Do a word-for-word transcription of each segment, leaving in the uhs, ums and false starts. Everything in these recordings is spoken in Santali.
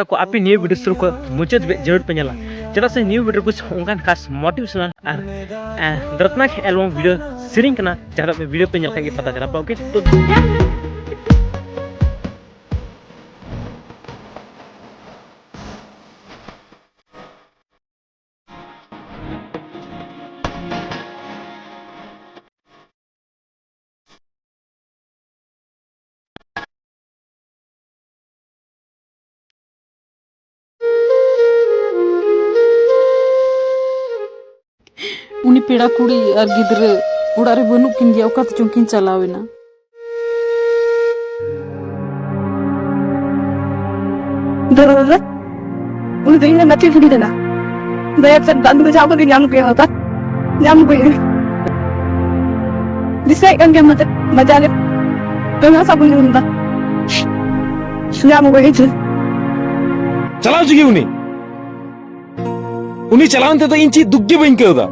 ᱠᱚ ᱟᱯᱮ ᱱᱤᱭᱟᱹ ᱵᱷᱤᱰᱤᱭᱳ ᱥᱩᱨ ᱠᱷᱚᱱ ᱢᱩᱪᱟᱹᱫ ᱫᱷᱟᱹᱵᱤᱡ ᱡᱟᱹᱨᱩᱲ ᱯᱮ ᱧᱮᱞᱟ, ᱪᱮᱫᱟᱜ ᱥᱮ ᱱᱤᱭᱟᱹ ᱵᱷᱤᱰᱤᱭᱳ ᱨᱮ ᱠᱩᱪ ᱚᱱᱠᱟᱱ ᱠᱷᱟᱥ ᱢᱳᱴᱤᱵᱷᱮᱥᱚᱱᱟᱞ ᱟᱨ ᱫᱚᱨᱫᱽᱱᱟᱠ ᱮᱞᱵᱚᱢ ᱵᱷᱤᱰᱤᱭᱳ ᱥᱮᱨᱮᱧ ᱠᱟᱱᱟ, ᱡᱟᱦᱟᱸ ᱫᱚ ᱟᱯᱮ ᱵᱷᱤᱰᱤᱭᱳ ᱯᱮ ᱧᱮᱞ ᱠᱷᱟᱱ ᱜᱮ ᱯᱟᱛᱟ ᱪᱟᱞᱟᱜᱼᱟ᱾ ᱳᱠᱮ, ᱛᱚ ᱩᱱᱤ ᱯᱮᱲᱟ ᱠᱩᱲᱤ ᱟᱨ ᱜᱤᱫᱽᱨᱟᱹ ᱚᱲᱟᱜ ᱨᱮ ᱵᱟᱹᱱᱩᱜ ᱠᱤᱱ ᱜᱮᱭᱟ, ᱚᱠᱟ ᱛᱮᱪᱚᱝ ᱠᱤᱱ ᱪᱟᱞᱟᱣ ᱮᱱᱟ᱾ ᱫᱟᱫᱟ, ᱫᱟᱫᱟ, ᱩᱱᱤ ᱫᱚ ᱤᱧ ᱨᱮᱱ ᱜᱟᱛᱮ ᱠᱩᱲᱤ ᱠᱟᱱᱟ᱾ ᱫᱟᱭᱟ ᱠᱟᱛᱮ ᱫᱟᱜ ᱫᱩᱞ ᱡᱟᱦᱟᱸ ᱠᱚᱨᱮ ᱧᱟᱢ ᱠᱚᱭᱟ, ᱫᱟᱫᱟ᱾ ᱧᱟᱢ ᱠᱚᱭᱟ᱾ ᱫᱤᱥᱟᱹᱭᱮᱫ ᱠᱟᱱ ᱜᱮᱭᱟᱢ ᱢᱟᱥᱮ, ᱵᱟᱡᱟᱨ ᱨᱮ ᱫᱚᱢᱮ ᱥᱟᱵᱚᱱ ᱧᱩᱨ ᱞᱮᱫᱟ᱾ ᱧᱟᱢ ᱠᱚᱭᱟ ᱪᱮ? ᱪᱟᱞᱟᱣ ᱦᱚᱪᱚ ᱜᱮ ᱩᱱᱤ᱾ ᱩᱱᱤ ᱪᱟᱞᱟᱣᱮᱱ ᱛᱮᱫᱚ ᱤᱧ ᱪᱮᱫ ᱫᱩᱠ ᱜᱮ ᱵᱟᱹᱧ ᱟᱹᱭᱠᱟᱹᱣ ᱮᱫᱟ᱾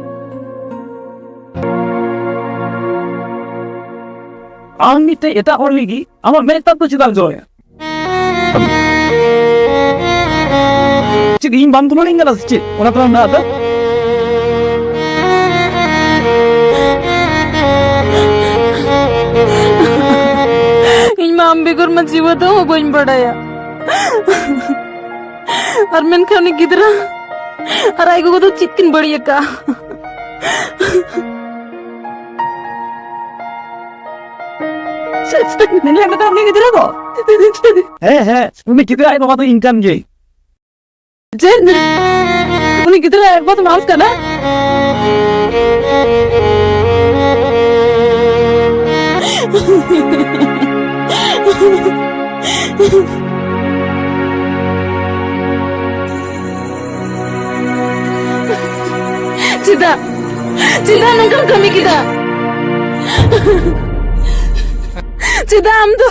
ᱟᱢ ᱢᱤᱫᱴᱮᱡ ᱮᱴᱟᱜ ᱦᱚᱲ ᱞᱟᱹᱜᱤᱫ ᱟᱢᱟᱜ ᱢᱮᱫ ᱛᱟᱠ ᱫᱚ ᱪᱮᱫᱟᱜ ᱮᱢ ᱡᱚᱨᱚᱭᱟ? ᱪᱮᱫ ᱤᱧ ᱵᱟᱢ ᱫᱩᱞᱟᱹᱲᱤᱧ ᱠᱟᱱᱟ ᱥᱮ ᱪᱮᱫ? ᱚᱱᱟ ᱛᱮᱞᱟᱝ ᱫᱟᱜ ᱫᱟ? ᱤᱧ ᱢᱟ ᱟᱢ ᱵᱮᱜᱚᱨ ᱢᱟ ᱡᱤᱣᱮᱫ ᱦᱚᱸ ᱵᱟᱹᱧ ᱵᱟᱰᱟᱭᱟ᱾ ᱟᱨ ᱢᱮᱱᱠᱷᱟᱱ ᱩᱱᱤ ᱜᱤᱫᱽᱨᱟᱹ ᱟᱨ ᱟᱡ ᱜᱚᱜᱚ ᱫᱚ ᱪᱮᱫ ᱠᱤᱱ ᱵᱟᱹᱲᱤᱡ ᱟᱠᱟᱫᱼᱟ? ᱪᱮᱫ, ᱪᱮᱫ ᱢᱮᱱ ᱞᱮᱫ ᱢᱮᱛᱟᱢ ᱩᱱᱤ ᱜᱤᱫᱽᱨᱟᱹ ᱫᱚ? ᱦᱮᱸ, ᱦᱮᱸ, ᱩᱱᱤ ᱜᱤᱫᱽᱨᱟᱹ ᱟᱡ ᱵᱟᱵᱟ ᱫᱚ ᱤᱧ ᱠᱟᱱ ᱜᱤᱭᱟᱹᱧ᱾ ᱪᱮᱫ? ᱩᱱᱤ ᱜᱤᱫᱽᱨᱟᱹ ᱟᱡ ᱵᱟᱵᱟ ᱫᱚ ᱟᱢ ᱠᱟᱱᱟ? ᱪᱮᱫᱟᱜ? ᱪᱮᱫᱟᱜ ᱱᱚᱝᱠᱟᱢ ᱠᱟᱹᱢᱤ ᱠᱮᱫᱟ? ᱪᱮᱫᱟᱜ ᱟᱢ ᱫᱚ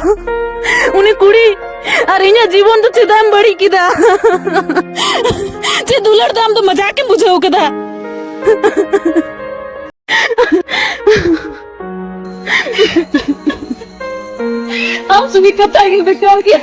ᱩᱱᱤ ᱠᱩᱲᱤ ᱟᱨ ᱤᱧᱟᱹᱜ ᱡᱤᱵᱚᱱ ᱫᱚ ᱪᱮᱫᱟᱜ ᱮᱢ ᱵᱟᱹᱲᱤᱡ ᱠᱮᱫᱟ? ᱪᱮᱫ ᱫᱩᱞᱟᱹᱲ ᱫᱚ ᱟᱢ ᱫᱚ ᱢᱟᱡᱟᱠ ᱮᱢ ᱵᱩᱡᱷᱟᱹᱣ ᱠᱮᱫᱟ? ᱟᱢ ᱥᱩᱢᱤ ᱠᱟᱛᱷᱟ ᱜᱮ ᱵᱮᱠᱟᱨ ᱜᱮᱭᱟ᱾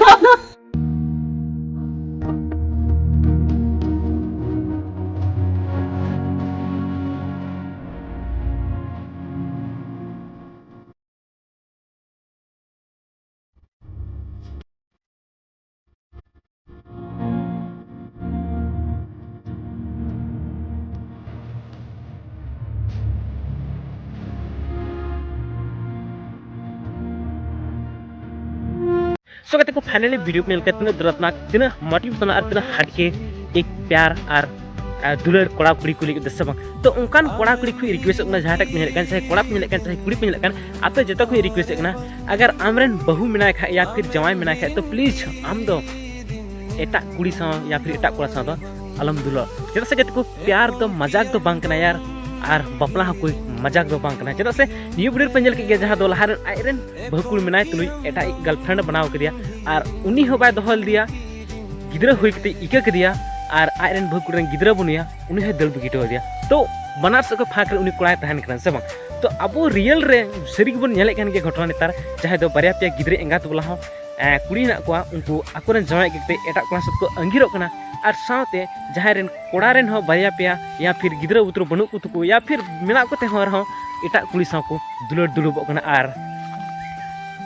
So ᱜᱟᱛᱮ ᱠᱚ, finally video ᱠᱚ ᱧᱮᱞ ᱠᱟᱛᱮ ᱛᱤᱱᱟᱹᱜ ᱫᱚᱨᱫᱽᱱᱟᱠ, ᱛᱤᱱᱟᱹᱜ motivational ᱟᱨ ᱛᱤᱱᱟᱹᱜ ᱦᱟᱴᱠᱮ ᱮᱠ ᱯᱭᱟᱨ ᱟᱨ ᱟᱨ ᱫᱩᱞᱟᱹᱲ ᱠᱚᱲᱟ ᱠᱩᱲᱤ ᱠᱚ ᱞᱟᱹᱜᱤᱫ ᱫᱚ ᱥᱮ ᱵᱟᱝ? ᱛᱚ ᱚᱱᱠᱟᱱ ᱠᱚᱲᱟ ᱠᱩᱲᱤ ᱠᱚ request ᱚᱜ ᱠᱟᱱᱟ, ᱡᱟᱦᱟᱸᱭ ᱴᱟᱜ ᱠᱚ ᱧᱮᱞᱮᱫ ᱠᱟᱱ, ᱪᱟᱦᱮ ᱠᱚᱲᱟ ᱯᱮ ᱧᱮᱞᱮᱫ ᱠᱟᱱ, ᱪᱟᱦᱮ ᱠᱩᱲᱤ ᱯᱮ ᱧᱮᱞᱮᱫ ᱠᱟᱱ, ᱟᱯᱮ ᱡᱚᱛᱚ ᱠᱚ request ᱮᱫ ᱠᱟᱱᱟ, ᱟᱜᱟᱨ ᱟᱢᱨᱮᱱ ᱵᱟᱹᱦᱩ ᱢᱮᱱᱟᱭ ᱠᱷᱟᱡ ᱭᱟ ᱯᱷᱤᱨ ᱡᱟᱶᱟᱭ ᱢᱮᱱᱟᱭ ᱠᱷᱟᱡ, ᱛᱚ please ᱟᱢ ᱫᱚ ᱮᱴᱟᱜ ᱠᱩᱲᱤ ᱥᱟᱶ ᱭᱟ ᱯᱷᱤᱨ ᱮᱴᱟᱜ ᱠᱚᱲᱟ ᱥᱟᱶ ᱫᱚ ᱟᱞᱚᱢ ᱫᱩᱞᱟᱹᱲ᱾ ᱪᱮᱫᱟᱜ ᱥᱮ ᱜᱟᱛᱮ ᱠᱚ, ᱯᱭᱟᱨ ᱫᱚ ᱢᱟᱡᱟᱠ ᱫᱚ ᱵᱟᱝ ᱠᱟᱱᱟ ᱭᱟᱨ, ᱟᱨ ᱵᱟᱯᱞᱟ ᱦᱚᱸ ᱠᱳᱭ ᱢᱟᱡᱟᱠ ᱫᱚ ᱵᱟᱝ ᱠᱟᱱᱟ᱾ ᱪᱮᱫᱟᱜ ᱥᱮ ᱱᱤᱭᱟᱹ video ᱨᱮ ᱯᱮ ᱧᱮᱞ ᱠᱮᱫ ᱜᱮᱭᱟ, ᱡᱟᱦᱟᱸ ᱫᱚ ᱞᱟᱦᱟ ᱨᱮᱱ ᱟᱡ ᱨᱮᱱ ᱵᱟᱹᱦᱩ ᱠᱩᱲᱤ ᱢᱮᱱᱟᱭ ᱛᱩᱞᱩᱡ ᱮᱴᱟᱜ ᱤᱡ girlfriend ᱮ ᱵᱮᱱᱟᱣ ᱠᱮᱫᱮᱭᱟ, ᱟᱨ ᱩᱱᱤ ᱦᱚᱸ ᱵᱟᱭ ᱫᱚᱦᱚ ᱞᱮᱫᱮᱭᱟ, ᱜᱤᱫᱽᱨᱟᱹ ᱦᱩᱭ ᱠᱟᱛᱮ ᱤᱠᱟᱹ ᱠᱮᱫᱮᱭᱟ, ᱟᱨ ᱟᱡ ᱨᱮᱱ ᱵᱟᱹᱦᱩ ᱠᱩᱲᱤ ᱨᱮᱱ ᱜᱤᱫᱽᱨᱟᱹ ᱵᱟᱹᱱᱩᱭᱟ, ᱩᱱᱤ ᱦᱚᱸᱭ ᱫᱟᱹᱲ ᱵᱟᱹᱜᱤ ᱦᱚᱴᱚ ᱟᱫᱮᱭᱟ᱾ ᱛᱚ ᱵᱟᱱᱟᱨ ᱥᱮᱫ ᱠᱷᱚᱱ ᱯᱷᱟᱸᱠ ᱨᱮ ᱩᱱᱤ ᱠᱚᱲᱟᱭ ᱛᱟᱦᱮᱱ ᱠᱟᱱᱟ ᱥᱮ ᱵᱟᱝ? ᱛᱚ ᱟᱵᱚ real ᱨᱮ ᱥᱟᱹᱨᱤ ᱜᱮᱵᱚᱱ ᱧᱮᱞᱮᱫ ᱠᱟᱱ ᱜᱮᱭᱟ ᱜᱷᱚᱴᱚᱱᱟ ᱱᱮᱛᱟᱨ, ᱡᱟᱦᱟᱸᱭ ᱫᱚ ᱵᱟᱨᱭᱟ ᱯᱮᱭᱟ ᱜᱤᱫᱽᱨᱟᱹ ᱮᱸᱜᱟᱛ ᱵᱟᱞᱟ ᱦᱚᱸ, ᱮᱸ, ᱠᱩᱲᱤ ᱦᱮᱱᱟᱜ ᱠᱚᱣᱟ, ᱩᱱᱠᱩ ᱟᱠᱚᱨᱮᱱ ᱡᱟᱶᱟᱭ ᱟᱹᱜᱩ ᱠᱟᱛᱮ ᱮᱴᱟᱜ ᱠᱚᱲᱟ ᱥᱟᱶ ᱠᱚ ᱟᱸᱜᱤᱨᱚᱜ ᱠᱟᱱᱟ, ᱟᱨ ᱥᱟᱶᱛᱮ ᱡᱟᱦᱟᱸᱭ ᱨᱮᱱ ᱠᱚᱲᱟ ᱨᱮᱱ ᱦᱚᱸ ᱵᱟᱨᱭᱟ ᱯᱮᱭᱟ ᱭᱟ ᱯᱷᱤᱨ ᱜᱤᱫᱽᱨᱟᱹ ᱵᱩᱛᱨᱟᱹ ᱵᱟᱹᱱᱩᱜ ᱠᱚ ᱛᱟᱠᱚ, ᱭᱟ ᱯᱷᱤᱨ ᱢᱮᱱᱟᱜ ᱠᱚ ᱛᱮᱦᱚᱸ ᱨᱮᱦᱚᱸ ᱮᱴᱟᱜ ᱠᱩᱲᱤ ᱥᱟᱶ ᱠᱚ ᱫᱩᱞᱟᱹᱲ ᱫᱩᱞᱩᱵᱚᱜ ᱠᱟᱱᱟ ᱟᱨ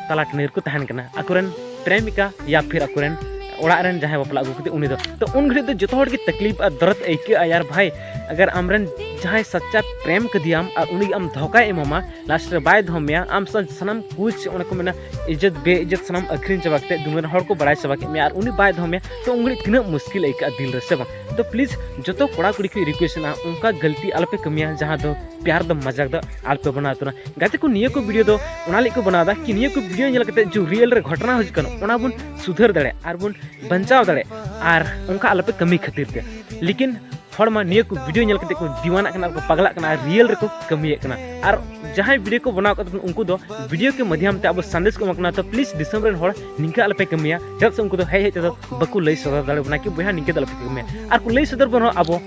ᱛᱟᱞᱟ ᱴᱟᱺᱰᱤ ᱨᱮᱠᱚ ᱛᱟᱦᱮᱱ ᱠᱟᱱᱟ᱾ ᱟᱠᱚᱨᱮᱱ ᱯᱨᱮᱢᱤᱠᱟ ᱭᱟ ᱯᱷᱤᱨ ᱟᱠᱚᱨᱮᱱ ᱚᱲᱟᱜ ᱨᱮᱱ ᱡᱟᱦᱟᱸᱭ ᱵᱟᱯᱞᱟ ᱟᱹᱜᱩ ᱠᱟᱛᱮ ᱩᱱᱤ ᱫᱚ, ᱛᱚ ᱩᱱ ᱜᱷᱟᱹᱲᱤᱡ ᱫᱚ ᱡᱚᱛᱚ ᱦᱚᱲ ᱜᱮ ᱛᱟᱠᱞᱤᱯ ᱟᱨ ᱫᱚᱨᱚᱫ ᱟᱹᱭᱠᱟᱹᱜᱼᱟ ᱭᱟᱨ ᱵᱷᱟᱭ᱾ ᱟᱜᱟᱨ ᱟᱢᱨᱮᱱ ᱡᱟᱦᱟᱸᱭ ᱥᱟᱪᱪᱟ ᱯᱨᱮᱢ ᱠᱟᱫᱮᱭᱟᱢ ᱟᱨ ᱩᱱᱤ ᱟᱢ ᱫᱷᱳᱠᱟᱭ ᱮᱢᱟᱢᱟ, last ᱨᱮ ᱵᱟᱭ ᱫᱚᱦᱚ ᱢᱮᱭᱟ, ᱟᱢ ᱥᱟᱶ ᱥᱟᱱᱟᱢ ᱠᱩᱪ ᱚᱱᱟ ᱠᱚ ᱢᱮᱱᱟ ᱤᱡᱽᱡᱚᱛ ᱵᱮ ᱤᱡᱽᱡᱚᱛ ᱥᱟᱱᱟᱢ ᱟᱹᱠᱷᱨᱤᱧ ᱪᱟᱵᱟ ᱠᱟᱛᱮ ᱫᱩᱱᱤᱭᱟᱹ ᱨᱮᱱ ᱦᱚᱲ ᱠᱚ ᱵᱟᱲᱟᱭ ᱪᱟᱵᱟ ᱠᱮᱫ ᱢᱮᱭᱟ ᱟᱨ ᱩᱱᱤ ᱵᱟᱭ ᱫᱚᱦᱚ ᱢᱮᱭᱟ, ᱛᱚ ᱩᱱ ᱜᱷᱟᱹᱲᱤᱡ ᱛᱤᱱᱟᱹᱜ ᱢᱩᱥᱠᱤᱞ ᱟᱹᱭᱠᱟᱹᱜᱼᱟ ᱫᱤᱞ ᱨᱮ ᱥᱮ ᱵᱟᱝ? ᱛᱚ please ᱡᱚᱛᱚ ᱠᱚᱲᱟ ᱠᱩᱲᱤ ᱠᱚ request ᱢᱮᱱᱟᱜᱼᱟ, ᱚᱱᱠᱟ ᱜᱟᱹᱞᱛᱤ ᱟᱞᱚᱯᱮ ᱠᱟᱹᱢᱤᱭᱟ, ᱡᱟᱦᱟᱸ ᱫᱚ ᱯᱭᱟᱨ ᱫᱚ ᱢᱟᱡᱟᱠ ᱫᱚ ᱟᱞᱚᱯᱮ ᱵᱮᱱᱟᱣ ᱩᱛᱟᱹᱨᱟ᱾ ᱜᱟᱛᱮ ᱠᱚ, ᱱᱤᱭᱟᱹ ᱠᱚ video ᱫᱚ ᱚᱱᱟ ᱞᱟᱹᱜᱤᱫ ᱠᱚ ᱵᱮᱱᱟᱣ ᱮᱫᱟ ᱠᱤ ᱱᱤᱭᱟᱹ ᱠᱚ video ᱧᱮᱞ ᱠᱟᱛᱮ ᱡᱮ real ᱨᱮ ᱜᱷᱚᱴᱚᱱᱟ ᱦᱤᱡᱩᱜ ᱠᱟᱱᱟ, ᱚᱱᱟ ᱵᱚᱱ ᱥᱩᱫᱷᱟᱹᱨ ᱫᱟᱲᱮᱭᱟᱜᱼᱟ ᱟᱨ ᱵᱚᱱ ᱵᱟᱧᱪᱟᱣ ᱫᱟᱲᱮᱭᱟᱜᱼᱟ, ᱟᱨ ᱚᱱᱠᱟ ᱟᱞᱚᱯᱮ ᱠᱟᱹᱢᱤ ᱠᱷᱟᱹᱛᱤᱨ ᱛᱮ᱾ ᱞᱮᱠᱤᱱ ᱦᱚᱲ ᱢᱟ ᱱᱤᱭᱟᱹ ᱠᱚ video ᱧᱮᱞ ᱠᱟᱛᱮ ᱠᱚ ᱫᱤᱣᱟᱱᱟᱜ ᱠᱟᱱᱟ ᱟᱨ ᱠᱚ ᱯᱟᱜᱽᱞᱟᱜ ᱠᱟᱱᱟ ᱟᱨ real ᱨᱮᱠᱚ ᱠᱟᱹᱢᱤᱭᱮᱫ ᱠᱟᱱᱟ᱾ ᱟᱨ ᱡᱟᱦᱟᱸᱭ video ᱠᱚ ᱵᱮᱱᱟᱣ ᱠᱟᱫᱟ ᱩᱱᱠᱩ ᱫᱚ video ᱠᱮ ᱢᱟᱫᱷᱭᱟᱢ ᱛᱮ ᱟᱵᱚ ᱥᱟᱸᱫᱮᱥ ᱠᱚ ᱮᱢᱟ ᱠᱟᱱᱟ᱾ ᱛᱚ please ᱫᱤᱥᱚᱢ ᱨᱮᱱ ᱦᱚᱲ ᱱᱤᱝᱠᱟᱹ ᱟᱞᱚᱯᱮ ᱠᱟᱹᱢᱤᱭᱟ, ᱪᱮᱫᱟᱜ ᱥᱮ ᱩᱱᱠᱩ ᱫᱚ ᱦᱮᱡ ᱦᱮᱡ ᱛᱮᱫᱚ ᱵᱟᱠᱚ ᱞᱟᱹᱭ ᱥᱚᱫᱚᱨ ᱫᱟᱲᱮᱭᱟᱵᱚᱱᱟ ᱠᱤ ᱵᱚᱭᱦᱟ ᱱᱤᱝᱠᱟᱹ ᱫᱚ ᱟᱞᱚᱯᱮ ᱠᱟᱹᱢᱤᱭᱟ᱾ ᱟᱨ ᱠᱚ ᱞᱟᱹᱭ ᱥᱚᱫᱚᱨ ᱵᱚᱱ ᱨᱮᱦᱚᱸ ᱟᱵᱚ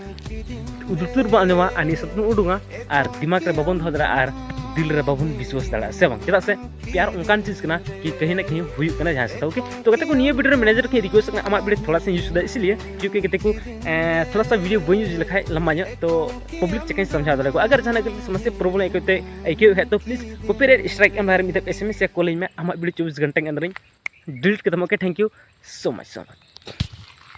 ᱞᱩᱛᱩᱨ ᱵᱚᱱ ᱟᱸᱡᱚᱢᱟ ᱟᱨ ᱱᱤᱭᱟᱹ ᱥᱟᱛᱮ ᱵᱚᱱ ᱩᱰᱩᱝᱟ ᱟᱨ ᱫᱤᱢᱟᱜᱽ ᱨᱮ ᱵᱟᱵᱚᱱ ᱫᱚᱦᱚ ᱫᱟᱲᱮᱭᱟᱜᱼᱟ ᱟᱨ ᱫᱤᱞ ᱨᱮ ᱵᱟᱵᱚᱱ ᱵᱤᱥᱣᱟᱥ ᱫᱟᱲᱮᱭᱟᱜᱼᱟ, ᱥᱮ ᱵᱟᱝ? ᱪᱮᱫᱟᱜ ᱥᱮ ᱯᱭᱟᱨ ᱚᱱᱠᱟᱱ ᱪᱤᱡᱽ ᱠᱟᱱᱟ ᱠᱤ ᱠᱟᱹᱦᱤ ᱱᱟ ᱠᱟᱹᱦᱤ ᱦᱩᱭᱩᱜ ᱠᱟᱱᱟ ᱡᱟᱦᱟᱸᱭ ᱥᱟᱛᱮ, okay? ᱛᱚ ᱜᱟᱛᱮ ᱠᱚ, ᱱᱤᱭᱟᱹ video ᱨᱮ manager ᱴᱷᱮᱱ request ᱠᱟᱱᱟ, ᱟᱢᱟᱜ video ᱛᱷᱚᱲᱟ ᱥᱟ use ᱫᱟ, ᱤᱥᱞᱤᱭᱮ ᱠᱤᱭᱩᱠᱤ ᱜᱟᱛᱮ ᱠᱚ, ᱮᱸ, ᱛᱷᱚᱲᱟ ᱥᱟ video ᱵᱟᱹᱧ use ᱞᱮᱠᱷᱟᱡ ᱞᱟᱢᱵᱟ ᱧᱚᱜ, ᱛᱚ public ᱪᱮᱠᱟᱧ ᱥᱟᱢᱡᱷᱟᱣ ᱫᱟᱲᱮ ᱠᱚᱣᱟ᱾ ᱟᱜᱟᱨ ᱡᱟᱦᱟᱱᱟᱜ ᱜᱮ ᱥᱚᱢᱚᱥᱥᱟ problem ᱟᱹᱭᱠᱟᱹᱣ ᱛᱮ ᱟᱹᱭᱠᱟᱹᱣ ᱠᱷᱟᱡ, ᱛᱚ please copyright strike ᱮᱢ ᱞᱟᱦᱟᱨᱮ ᱢᱤᱫ ᱫᱷᱟᱣ SMS ᱥᱮ call ᱟᱹᱧ ᱢᱮ, ᱟᱢᱟᱜ video ᱪᱚᱵᱵᱤᱥ ᱜᱷᱚᱱᱴᱟ ᱠᱮ ᱟᱱᱫᱟᱨ ᱤᱧ delete ᱠᱟᱛᱟᱢᱟ, okay? Thank you so much, so much.